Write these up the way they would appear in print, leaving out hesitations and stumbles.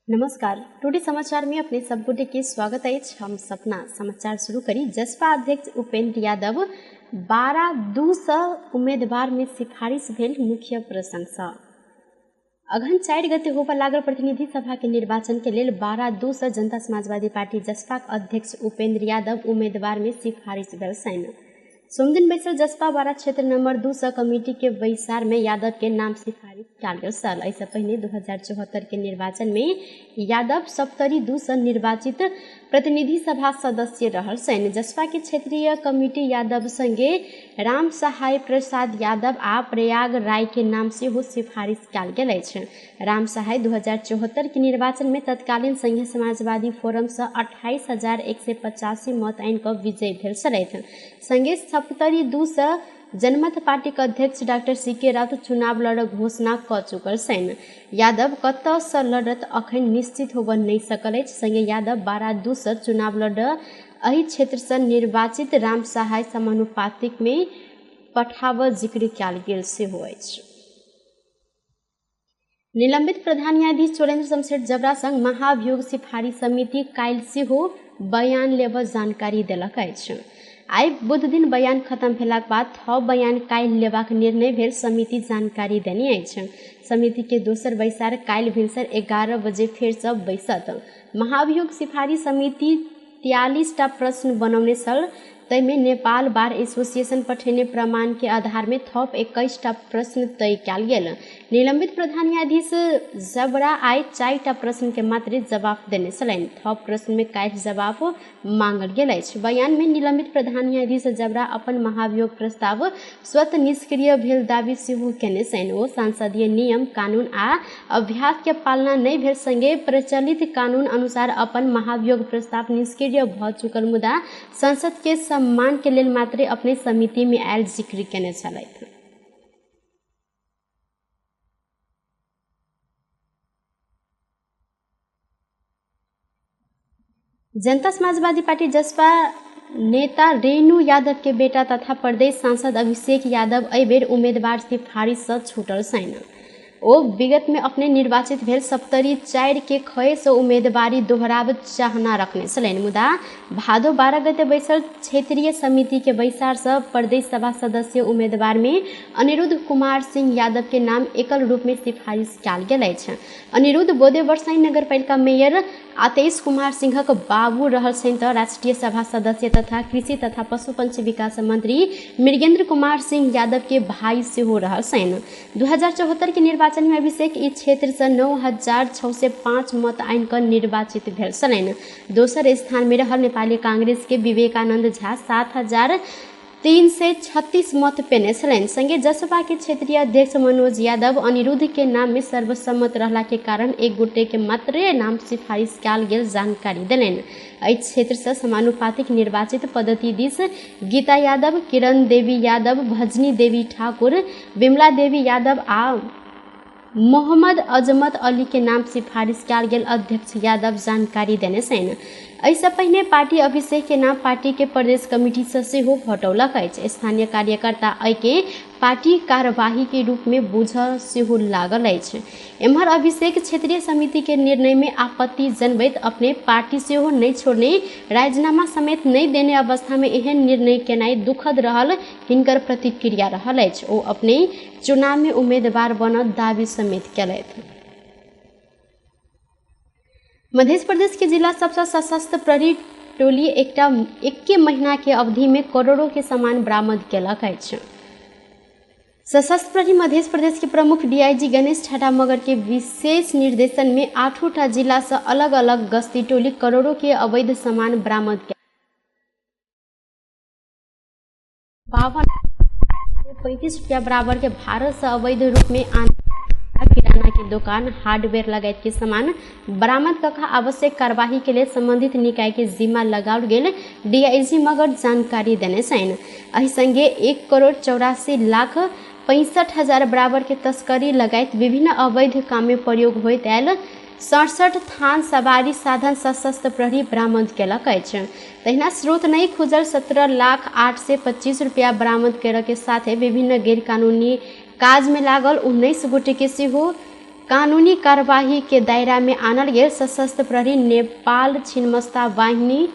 नमस्कार, टुडे समाचार में अपने सब गोटे के स्वागत अछि। हम सपना समाचार शुरू करी। जसपा अध्यक्ष उपेंद्र यादव 12-2 सँ उम्मीदवार में सिफारिश भेल मुख्य प्रसंग। अगहन 4 गते होबय लागल प्रतिनिधि सभा के निर्वाचन के लेल 12-2 सँ जनता समाजवादी पार्टी जसपाक अध्यक्ष उपेंद्र यादव उम्मीदवार में सिफारिश भेल छनि। सोमदिन बैसल जसपा 12 क्षेत्र नंबर 2 सँ कमिटी के बैसार में यादव के नाम सिफारिश कयल गेल छल। एहिसँ पहिने 2074 के निर्वाचन में यादव सप्तरी 2 सँ निर्वाचित प्रतिनिधि सभा सदस्य रहल छनि। जसपा के क्षेत्रीय कमिटी यादव संगे राम सहाय प्रसाद यादव आ प्रयाग राय के नाम सेहो सिफारिश कयल गेल अछि। राम सहाय 2074 के निर्वाचन में तत्कालीन संघीय समाजवादी फोरम सँ 28,185 मत आनि कऽ विजयी भेल छलथि। संगे सप्तरी 2 सँ जनमत पार्टीक अध्यक्ष डॉक्टर सी के राउत चुनाव लड़क घोषणा कऽ चुकल छनि। यादव कतऽ सँ लड़त अखन निश्चित होबऽ नहि सकल अछि। संगे यादव 12-2 सँ चुनाव लड़ एहि क्षेत्र सँ निर्वाचित राम सहाय समानुपातिक में पठाबऽ जिक्र कयल गेल सेहो अछि। निलंबित प्रधान न्यायाधीश चोरेन्द्र शमशेर जबरा संग महाभियोग सिफारिश समिति काल्हि सेहो बयान लेबऽ जानकारी देलक अछि। आइ बुधदिन बयान खत्म भेलाक बाद थप बयान काल्हि लेबाक निर्णय भेल समिति जानकारी देने अछि। समिति के दोसर बैसार काल्हि भिनसर 11 बजे फेरसँ बैसत। महाभियोग सिफारिश समिति 43 टा प्रश्न बनौने छल, ताहिमे नेपाल बार एसोसिएशन पठेने प्रमाण के आधार में थप 21 टा प्रश्न तय कयल गेल। निलंबित प्रधान न्यायाधीश जबरा आइ 4 टा प्रश्न के मात्र जवाब देने छलनि। थप प्रश्न में काल्हि जवाब मांगल गेल अछि। बयान में निलंबित प्रधान न्यायाधीश जबरा अपन महाभियोग प्रस्ताव स्वतः निष्क्रिय भेल दावी सेहो केने छनि। ओ संसदीय नियम कानून आ अभ्यास के पालना नहि भेल संगे प्रचलित कानून अनुसार अपन महाभियोग प्रस्ताव निष्क्रिय भऽ चुकल मुदा संसद के सम्मान के लेल मात्रे अपने समिति में आयल जिक्र केने छलथि। जनता समाजवादी पार्टी जसपा नेता रेणु यादव के बेटा तथा प्रदेश सांसद अभिषेक यादव एहि बेर उम्मीदवार सिफारिश सँ छूटल छनि। ओ विगत में अपने निर्वाचित भेल सप्तरी 4 के खय सँ उम्मीदवारी दोहराब चाहना रखने छलनि। मुदा भादो 12 गते बैसल क्षेत्रीय समिति के बैसार सँ प्रदेश सभा सदस्य उम्मीदवार में अनिरुद्ध कुमार सिंह यादव के नाम एकल रूप में सिफारिश कयल गेल अछि। अनिरुद्ध बोधे बरसाई नगरपालिका मेयर आतेश कुमार सिंहक बाबू रहल छनि तऽ राष्ट्रीय सभा सदस्य तथा कृषि तथा पशु पंक्षी विकास मंत्री मृगेंद्र कुमार सिंह यादव के भाई सेहो रहल छनि। 2074 के निर्वाचन में अभिषेक ई क्षेत्र सँ 9,605 मत आनि कऽ निर्वाचित भेल छलनि। दोसर स्थान में रहल नेपाली कांग्रेस के विवेकानंद झा 7,336 मत पेने छलनि। संगे जसपा के क्षेत्रीय अध्यक्ष मनोज यादव अनिरुद्ध के नाम में सर्वसम्मत रहला के कारण एक गोटे के मात्रे नाम सिफारिश कयल गेल जानकारी देलनि। एहि क्षेत्र सँ समानुपातिक निर्वाचित पद्धति दिस गीता यादव, किरण देवी यादव, भजनी देवी ठाकुर, विमला देवी यादव आ मोहम्मद अजमत अली के नाम सिफारिश कयल गेल अध्यक्ष यादव जानकारी देने छनि। एहिसँ पहिने पार्टी अभिषेक के नाम पार्टी के प्रदेश कमिटी सँ सेहो हटौलक अछि। स्थानीय कार्यकर्ता एहिके पार्टी कार्यवाही के रूप में बुझऽ सेहो लागल अछि। एम्हर अभिषेक क्षेत्रीय समिति के निर्णय में आपत्ति जनबैत अपने पार्टी सेहो नहि छोड़ने, राजीनामा समेत नहि देने अवस्था में एहन निर्णय केनाइ दुखद रहल हिनकर प्रतिक्रिया रहल अछि। ओ अपने चुनाव में उम्मीदवार बनत दावी समेत केलथि। मध्य प्रदेश के जिला सबसँ सशस्त्र प्रहरी टोली एकटा एके महीना के अवधि में करोड़ों के सामान बरामद केलक अछि। सशस्त्र प्रहरी मध्य प्रदेश के प्रमुख डीआईजी गणेश ठाठा मगर के विशेष निर्देशन में 8 जिला से अलग अलग गश्ती टोली करोड़ों के अवैध सामान बरामद 5235 रुपया बराबर के भारत से अवैध रूप में आन किराना के दुकान, हार्डवेयर लगायत के सामान बरामद कऽ आवश्यक कार्यवाही के लिए संबंधित निकाय के जिम्मा लगाओल गेल डीआईजी मगर जानकारी देने छनि। एहि संगे 1,84,65,000 बराबर के तस्करी लगायत विभिन्न अवैध काम में प्रयोग होइत आयल 67 थान सवारी साधन सशस्त्र प्रहरी बरामद केलक अछि। तहिना स्रोत नहि खुजल 17,00,825 रुपया बरामद करऽ के साथे विभिन्न गैर कानूनी काज में लागल 19 गोटे के सेहो कानूनी कार्यवाही के दायरा में आनल गेल सशस्त्र प्रहरी नेपाल छिन्नमस्ता वाहिनी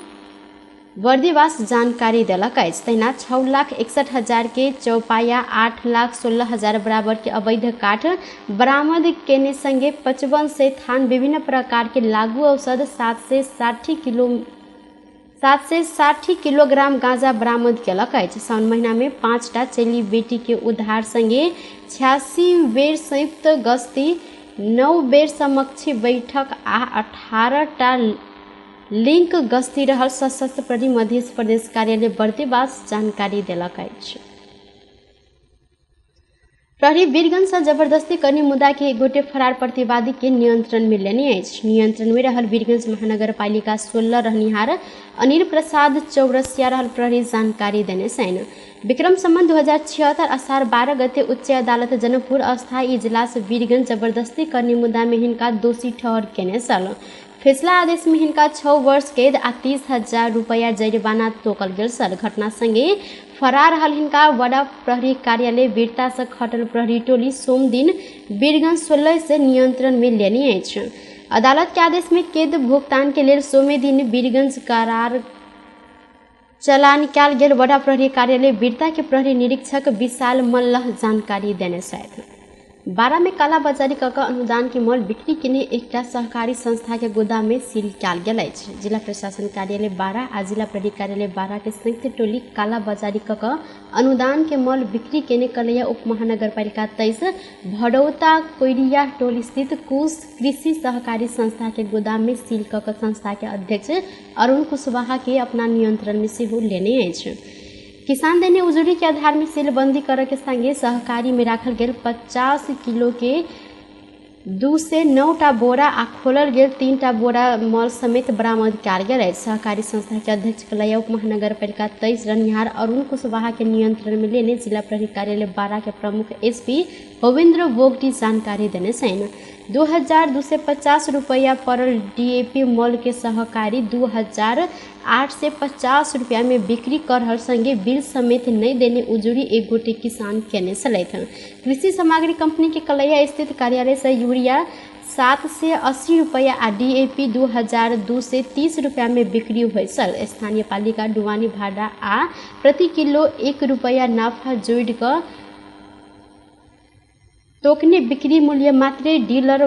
बर्दिवास जानकारी देलक अछि। तहिना 6,61,000 के चौपाया 8,16,000 बराबर के अवैध काठ बरामद केने संगे 5500 थान विभिन्न प्रकार के लागू औषध 760 किलोग्राम गांजा बरामद केलक अछि। साउन महीना में 5टा चेली बेटी के उद्धार संगे 86 बेर संयुक्त गश्ती, 9 बेर समक्षी बैठक आ 18टा लिंक गश्ती रहल सशस्त्र प्रहरी मध्य प्रदेश कार्यालय बर्दिवास जानकारी देलक अछि। प्रहरी वीरगंज से जबरदस्ती करने मुद्दा के एक गोटे फरार प्रतिवादी के नियंत्रण में लेने अछि। नियंत्रण में रहल वीरगंज महानगरपालिका 16 रहनिहार अनिल प्रसाद चौरसिया रहल प्रहरी जानकारी देने छनि। विक्रम संबंध 2076 असार 12 गते उच्च अदालत जनकपुर अस्थायी इजलास वीरगंज जबरदस्ती करने मुद्दा में हिनका दोषी ठहर केने छल। फैसला आदेश में हिनका 6 वर्ष कैद आ 30,000 रुपया जरिमाना तोकल गेल छल। घटना संगे फरार रहल हिनका वडा प्रहरी कार्यालय वीरता से खटल प्रहरी टोली सोमदिन वीरगंज 16 से नियंत्रण में लेने अछि। अदालत के आदेश में कैद भुगतान के लेल सोमे दिन वीरगंज करार चलान कयल गेल वडा प्रहरी कार्यालय वीरता के प्रहरी निरीक्षक विशाल मल्लह जानकारी देने छथि। 12 में कालाबाजारी कऽ अनुदान के मल बिक्री केने एकटा सहकारी संस्था के गोदाम में सील कयल गेल अछि। जिला प्रशासन कार्यालय 12 आ जिला प्रहरी कार्यालय 12 के संयुक्त टोली कालाबाजारी कऽ अनुदान के मल बिक्री केने कलैया उप महानगरपालिका 23 भडौता कोइरिया टोल स्थित कुश कृषि सहकारी संस्था के गोदाम में सील कऽ संस्था के अध्यक्ष अरुण कुशवाहा के अपना नियंत्रण में सेहो लेने अछि। किसान देने उजुरी के आधार में सीलबंदी करे के संगे सहकारी में राखल गेल 50 किलो के 209टा बोरा आ खोलल गेल 3टा बोरा मल समेत बरामद कयल गेल अछि। सहकारी संस्था के अध्यक्ष कलैया उप महानगरपालिका 23 रहनिहार अरुण कुशवाहा के नियंत्रण में लेने जिला प्रहरी कार्यालय 12 के प्रमुख एसपी होविन्द्र बोगटी जानकारी देने छनि। 2,250 रुपया पड़ल डीएपी मल के सहकारी 2,850 रुपया में बिक्री कर रहल संगे बिल समेत नहीं देने उजुरी एक गोटे किसान केने छलथि। कृषि सामग्री कंपनी के कलैया स्थित कार्यालय से यूरिया 780 रुपया आ डीएपी 2,230 रुपया में बिक्री होइ छल। स्थानीय पालिका डुवानी भाड़ा आ प्रति किलो 1 रुपया नाफा जोड़ि कऽ तोकने बिक्री मूल्य मात्रे डीलर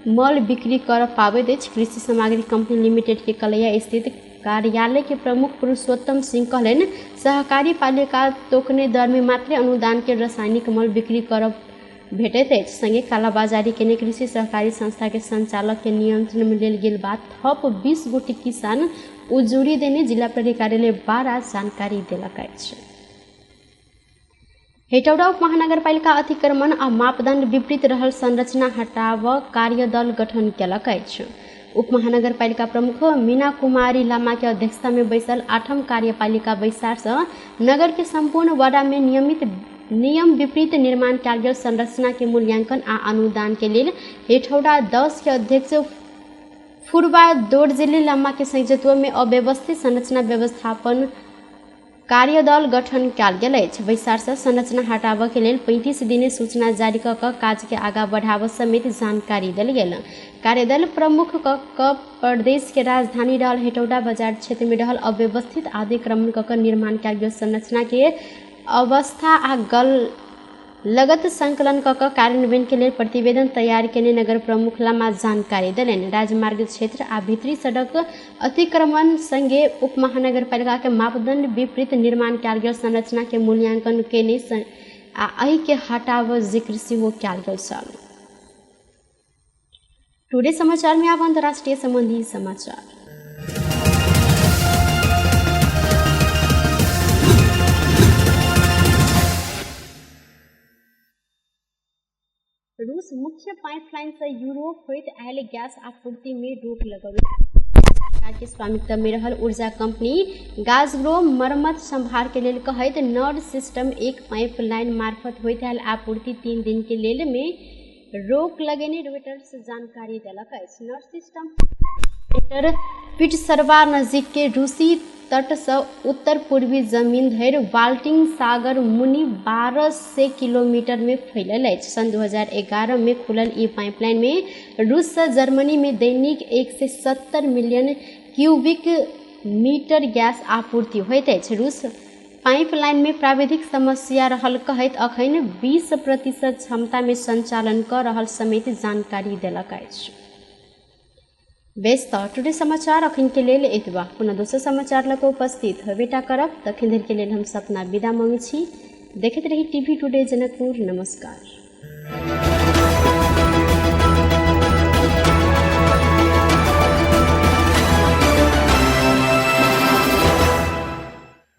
मल बिक्री कर पाबैत अछि। कृषि सामग्री कंपनी लिमिटेड के कलैया स्थित कार्यालय के प्रमुख पुरुषोत्तम सिंह कहलनि, सहकारी पालिका तोकने दर में मात्रे अनुदान के रासायनिक मल बिक्री कर भेटैत अछि। संगे कालाबाजारी केने कृषि सहकारी संस्था के संचालक के नियंत्रण में लेल गेल बात थप 20 गोटे किसान उजुरी देने जिला प्रहरी कार्यालय 12 जानकारी देलक अछि। हेटौडा उप महानगरपालिका अतिक्रमण आ मापदण्ड विपरीत रहल संरचना हटाव कार्यदल गठन केलक अछि। उप महानगरपालिका प्रमुख मीना कुमारी लामा के अध्यक्षता में बैसल 8म कार्यपालिका बैसार से नगर के संपूर्ण वडा में नियमित नियम विपरीत निर्माण कयल गेल संरचना के मूल्यांकन आ अनुदान के लेल हेटौडा 10 के अध्यक्ष फुरबा दोर्जेली लामा के संयोजकत्व में अव्यवस्थित संरचना व्यवस्थापन कार्यदल गठन कयल गेल अछि। बैसार से संरचना हटाबऽ के लेल 35 दिने सूचना जारी कऽ कऽ काज के आगाँ बढ़ाबऽ समेत जानकारी देल गेल। कार्यदल प्रमुख क प्रदेश के राजधानी रहल हेटौडा बाजार क्षेत्र में रहल अव्यवस्थित अतिक्रमण कऽ कऽ निर्माण कयल गेल संरचना के अवस्था आ गल लगत संकलन कऽ कऽ कार्यान्वयन के लेल प्रतिवेदन तैयार केने नगर प्रमुख लामा जानकारी देलनि। राजमार्ग क्षेत्र आ भीतरी सड़क अतिक्रमण संगे उप महानगरपालिका के मापदंड विपरीत निर्माण कयल गेल संरचना के मूल्यांकन केने आ एहि के हटाव जिक्र सेहो कयल गेल छल। टुडे समाचार में आब अंतर्राष्ट्रीय संबंधी समाचार। रूस मुख्य पाइपलाइन से यूरोप होइत आयल गैस आपूर्ति में रोक लगौलक। के स्वामित्व में रहल ऊर्जा कंपनी गाजग्रोम मरम्मत संभार के लेल कहैत नॉर्ड सिस्टम 1 पाइपलाइन मार्फत होइत आयल आपूर्ति 3 दिन के लेल में रोक लगेने रॉयटर्स जानकारी देलक अछि। Nord system किलोमीटर पिटसरवा नजिक के रूसी तट से उत्तर पूर्वी जमीन धरि बाल्टिक सागर मुनि 1200 किलोमीटर में फैलल अछि। सन 2011 में खुलल ई पाइपलाइन में रूस से जर्मनी में दैनिक 170 मिलियन क्यूबिक मीटर गैस आपूर्ति होइत अछि। रूस पाइपलाइन में प्राविधिक समस्या रहल कहैत अखन 20% क्षमता में संचालन कऽ रहल समेत जानकारी देलक अछि। बेस तऽ टुडे समाचार अखन के लेल एतबा। पुनः दोसर समाचार लऽ कऽ उपस्थित होबेटा करब। तखन धरि के लेल हम सपना विदा मांगै छी। देखैत रही टीवी टुडे जनकपुर। नमस्कार।